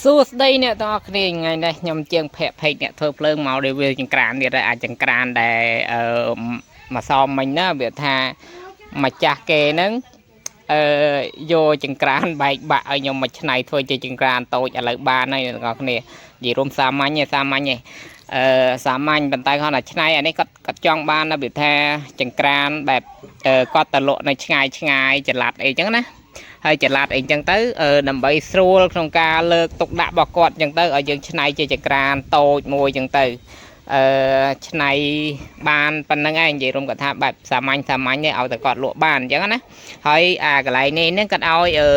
សួស្តីអ្នកទាំងអស់គ្នាថ្ងៃនេះខ្ញុំជាងភ័ក្រភេកអ្នកធ្វើភ្លើងមកដែលវាចង្ក្រានទៀតហើយអាចចង្ក្រានដែលអឺមកសមមិញណាវាថាម្ចាស់គេហ្នឹងអឺយកចង្ក្រានបែកបាក់ឲ្យខ្ញុំមកឆ្នៃធ្វើជាចង្ក្រានតូចឥឡូវបានហើយអ្នកទាំងអស់គ្នានិយាយរួមសាមញ្ញឯងសាមញ្ញឯងអឺសាមញ្ញប៉ុន្តែគាត់ថាឆ្នៃអានេះគាត់គាត់ចង់បានណាវាថាចង្ក្រានបែបគាត់ទៅលក់នៅឆ្ងាយឆ្ងាយចល័តអីចឹងណា ហើយចល័តអីចឹងទៅដើម្បីស្រួលក្នុងការលើកទុកដាក់របស់គាត់ចឹងទៅឲ្យយើងឆ្នៃជាចក្រានតូចមួយចឹងទៅអឺឆ្នៃបានប៉ុណ្្នឹងឯងនិយាយរួមគាត់ថាបែបសាមញ្ញសាមញ្ញទេឲ្យតែគាត់លក់បានអញ្ចឹងណាហើយអាកន្លែងនេះហ្នឹងគាត់ឲ្យអឺ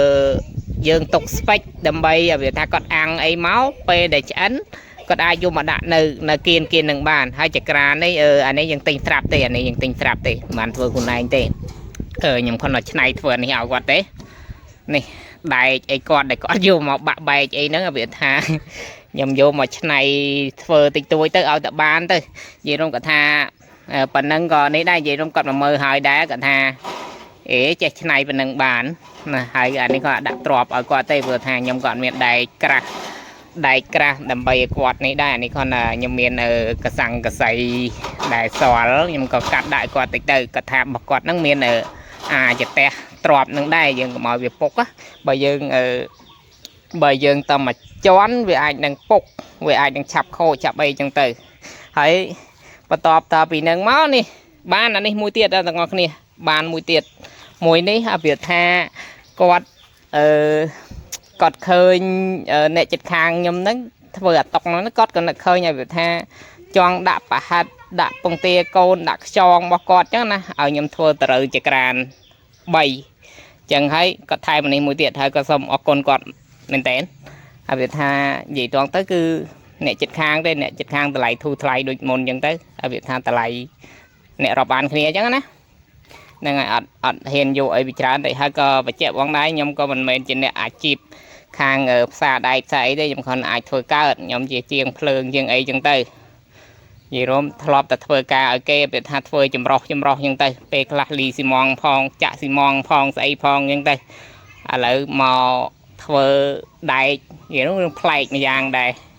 យើងទុកស្ពេចដើម្បីឲ្យវាថាគាត់អាំងអីមកពេលដែលឆ្អិនគាត់អាចយកមកដាក់នៅនៅគៀនគៀននឹងបានហើយចក្រាននេះអឺអានេះយើងទិញស្រាប់ទេអានេះយើងទិញស្រាប់ទេមិនបានធ្វើខ្លួនឯងទេអឺខ្ញុំគ្រាន់តែឆ្នៃធ្វើអានេះឲ្យគាត់ទេ នេះដែកអីគាត់ដែលគាត់យកមកបាក់បែកអីហ្នឹងវាថាខ្ញុំយកមកឆ្នៃធ្វើតិចតួចទៅឲ្យតែបានទៅនិយាយរួមគាត់ថាប៉ុណ្ណឹងក៏នេះដែរនិយាយរួមគាត់មកមើលហើយដែរគាត់ថាអេចេះឆ្នៃប៉ុណ្ណឹងបានណាហើយអានេះគាត់ដាក់ទ្របឲ្យគាត់ទេព្រោះថាខ្ញុំក៏អត់មានដែកក្រាស់ដែកក្រាស់ដើម្បីឲ្យគាត់នេះដែរអានេះគាត់ថាខ្ញុំមានកសាំងកសីដែលសល់ខ្ញុំក៏កាត់ដាក់ឲ្យគាត់តិចទៅគាត់ថារបស់គាត់ហ្នឹងមានអាចតះទ្របនឹងដែរយើងកុំឲ្យវាពុកណាបើយើងអឺបើយើងតមកជន់វាអាចនឹងពុកវាអាចនឹងឆាប់ខូចឆាប់អីចឹងទៅហើយបន្ទាប់តពីនឹងមកនេះបានអានេះមួយទៀតដល់ទាំងអស់គ្នាបានមួយទៀតមួយនេះអភិថាគាត់អឺគាត់ឃើញអ្នកចិត្តខាងខ្ញុំហ្នឹងធ្វើអាតុកហ្នឹងគាត់ក៏នឹកឃើញឲ្យវាថាចង់ដាក់ប្រហាត់ដាក់ពងទាកូនដាក់ខ្យងរបស់គាត់ចឹងណាឲ្យខ្ញុំធ្វើត្រូវចក្រាន3ចឹងហើយគាត់ថែមនេះមួយទៀតហើយក៏សូមអរគុណគាត់មែនតើហើយវាថានិយាយត្រង់ទៅគឺអ្នកចិត្តខាងទេអ្នកចិត្តខាងតម្លៃធូរថ្លៃដូចមុនចឹងទៅហើយវាថាតម្លៃអ្នករាប់អានគ្នាចឹងណាហ្នឹងហើយអត់អត់ហ៊ានយកអីពីច្រើនទេហើយក៏បញ្ជាក់បងដែរខ្ញុំក៏មិនមែនជាអ្នកអាជីពខាងផ្សារដែកផ្សារអីទេខ្ញុំគ្រាន់តែអាចធ្វើកើតខ្ញុំជាជាងភ្លើងជាងអីចឹងទៅនិយាយរួមធ្លាប់តែធ្វើការឲ្យគេវាថាធ្វើចម្រោះចម្រោះចឹងទៅពេលខ្លះលីស៊ីម៉ងផងចាក់ស៊ីម៉ងផងស្អីផងចឹងទៅឥឡូវមកធ្វើដែកនិយាយរួមរឿងប្លែកម្យ៉ាងដែរ។